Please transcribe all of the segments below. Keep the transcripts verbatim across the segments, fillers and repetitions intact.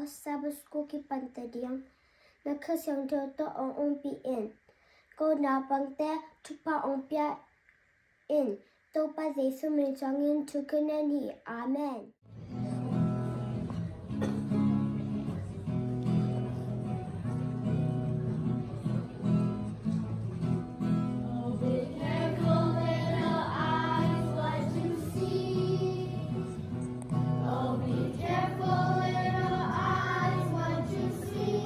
Sabbath school kipan ta ding. Na Kha Siangtho tawh hong ompih in. Ko naupangte thupha hong pia in. Topa Jesu min suangin thu ka ngen hi. Amen. Oh, be careful, little eyes, what you see. Oh, be careful, little eyes, what you see.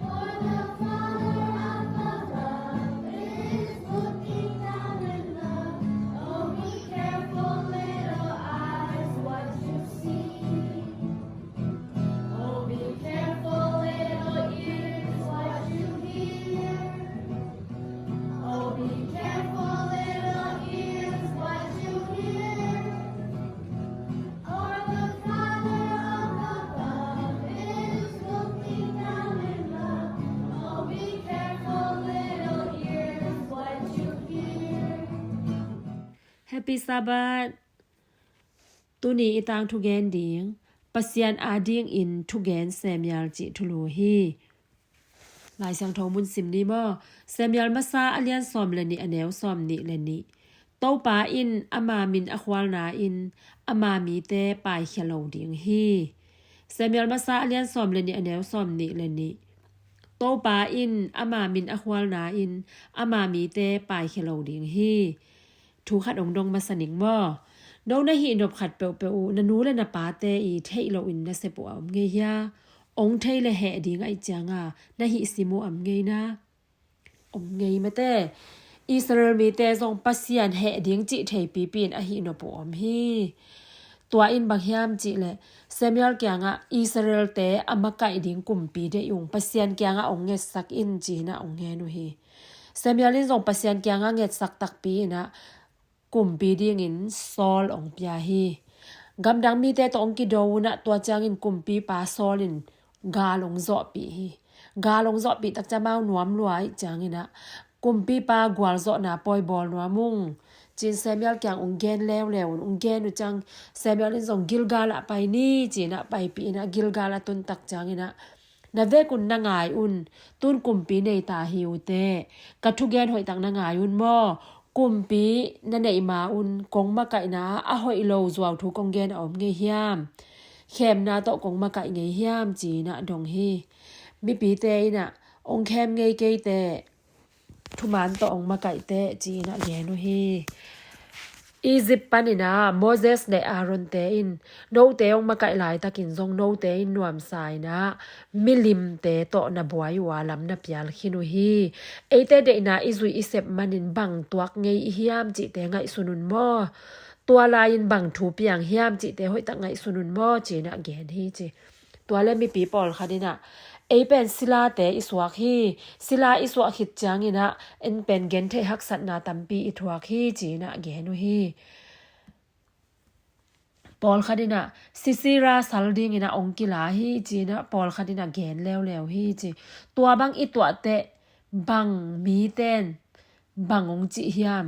For the Father up above is looking down in love. Oh, be careful, little eyes, what you see. Oh, be careful, little ears, what you hear. Oh, be careful, little ears, what you hear. For the Father up above is looking down in love. Oh, be careful, little ears, what you hear. Happy Sabbath. Tuni i tangthu gen ding, Pasian adingin thugen Samuel cih thulu hi. Lai Siangtho mun sim ni maw? Samuel masa a lian sawm le nih, a neu sawm nih le nih. Topa in ama min a khualna in ama mite paikhia lo ding hi. Samuel masa a lian sawm le nih, a neu sawm nih le nih. Topa in ama min a khualna in ama mite paikhia lo ding hi. Thu khat hong dong masa ning maw? No na hih nop khat peuhpeuh uh na nu le na pate i theih loin na sep uh a om ngei hia? Hong thei le heh ding ahih cianga na hih sim uh a om ngei na? Om ngei mate. Israel mite zong Pasian heh ding cih theipipi in a hih nop uh om hi. Tua in bang hiam cihleh Samuel kiangah Israelte a makaih ding kumpi deih ung, Pasian kiangah hong ngetsak in ci-inah hong ngen uh hi. Samuel in zong Pasian kiangah ngetsak takpi inah kumpi dingin Saul hong pia hi. Gamdang mite tawh hong kido unah tua ciangin kumpipa Saul in gal hong zawhpih hi. Gal hong zawhpih takciang amau nuam lua ahih cianginah kumpipa gualzawhna pawi bawl nuam ung, ci-in Samuel kiang hong gen leuleu un. Hong gen uh ciang Samuel in zong Gilgal ah pai ni ci-inah paipih inah Gilgal a tun takcianginah na vekun na ngai un. Tun kumpi nei ta hi uh teh. Ka thugen hoihtak na ngai un maw? Kumpi na neih ma un kong makaihna a hoih lo zuau thu kong gen a om ngei hiam? Khemna tawh kong makaih ngei hiam? Ci-inah dong hi. Mipite inah hong khem ngei kei teh, thuman tawh hong makaih teh ci-inah gen uh hi. Egypt paninah Moses le Aaron te in note hong makaih laitakin zong note in nuamsa inah milimte tawh na buai uh a lam na pial khin uh hi. Eite deihna i zuih i sep manin bang tuak ngei i hiam cihte ngaihsun un maw? Tua lai-in bang thu piang hiam cihte hoihtak ngaihsun un maw? Ci-inah gen hi ci. Tua le mipi pawlkhat inah ei pen silate i suak hi. Sila i suah khit cianginah en pen gentheih haksatna tampi i thuak hi ci-inah gen uh hi. Pawlkhat inah Sisera sal dinginah hong kila hi ci-inah pawlkhat inah gen leuleu hi ci. Tua bang i tuahteh bang miten bang hong cih hiam?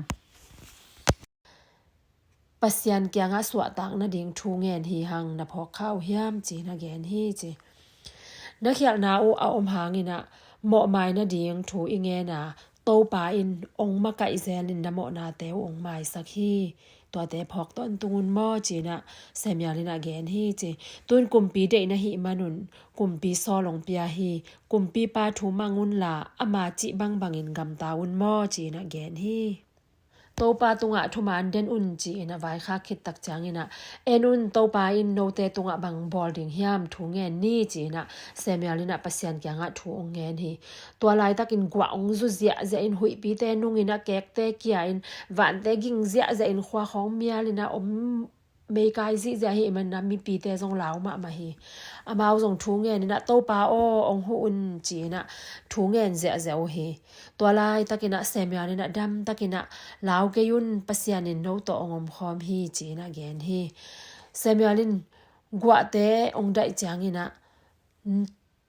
Pasian kiangah suahtak nading thu ngen hi hang na phawk kha uh hiam ci-inah gen hi ci. Na khialhna uh a om hanginah mawhmai nading thu i ngena Topa in hong makaih zelin na mawhnate uh hong maisak hi. Tuate phawk tawntung un maw ci-inah Samuel inah gen hi ci. Tun kumpi deih na hih manun kumpi Saul hong pia hi. Kumpipa thu mang unla ama cih bangbangin gamta un maw ci-inah gen hi. Topa tungah thuman den un ci-inah vaikhak khit takcianginah en un, Topa in note tungah bang bawl ding hiam thu ngen ni ci-inah Samuel inah Pasian kiangah thu hong ngen hi. Tua laitakin guah hong zu ziahziah in huihpite nungin a kekte kia in vante ging ziahziah in khua khawng mial inah om meikai zihziah hi. Manna mipite zong lau mahmah hi. Amau zong thu ngen inah Topa aw hong huh un ci-inah thu ngen ziahziah uh hi. Tua laitakinah Samuel inah damtakinah lau kei un, Pasian in no tawh hong omkhawm hi ci-inah gen hi. Samuel in guahte hong daih cianginah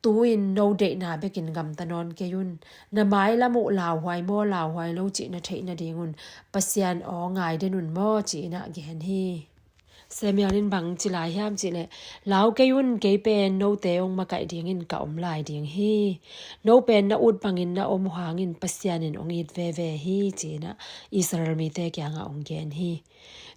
tu-in no deihna bekin gamta nawn kei un. Na mailam uh lauhuai maw lauhuai lo cih na theih nadingun Pasian aw ngai den un maw ci-inah gen hi. Samuel in bang ci lai hiam cih leh, "Lau kei un, kei pen note hong makaih dingin ka om lai ding hi. No pen na ut bangin na om uh hangin Pasian in hong it veve hi," ci-in ah Israel mite kiangah hong gen hi.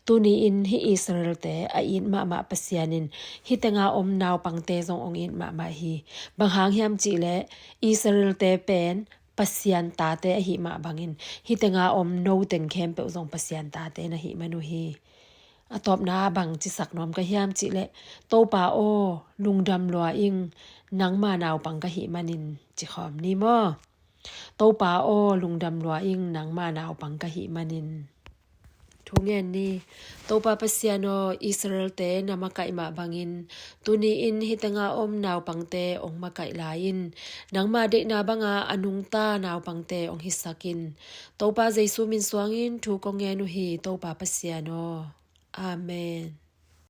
Tuni-in hih Israel-te a it mahmah Pasian in hih tenga om naupangte zong hong it mahmah hi. Bang hang hiam cih leh Israel-te pen Pasian tate ahih mah bangin hih tenga om no teng khempeuh zong Pasian tate na hih man uh hi. A tawpna bang cisak nuam ka hiam cih leh, "Topa aw, lungdam lua ing, nangma naupang ka hih manin," ci khawm ni maw? "Topa aw, lungdam lua ing, nangma naupang ka hih manin." Thu ngen ni. Topa Pasian aw, Israel-te na makaih mah bangin tuni-in hih tenga om naupangte hong makaih lai in, nangma deihna banga a nungta naupangte hong hisak in. Topa Jesu min suangin thu kong ngen uh hi, Topa Pasian aw. Amen.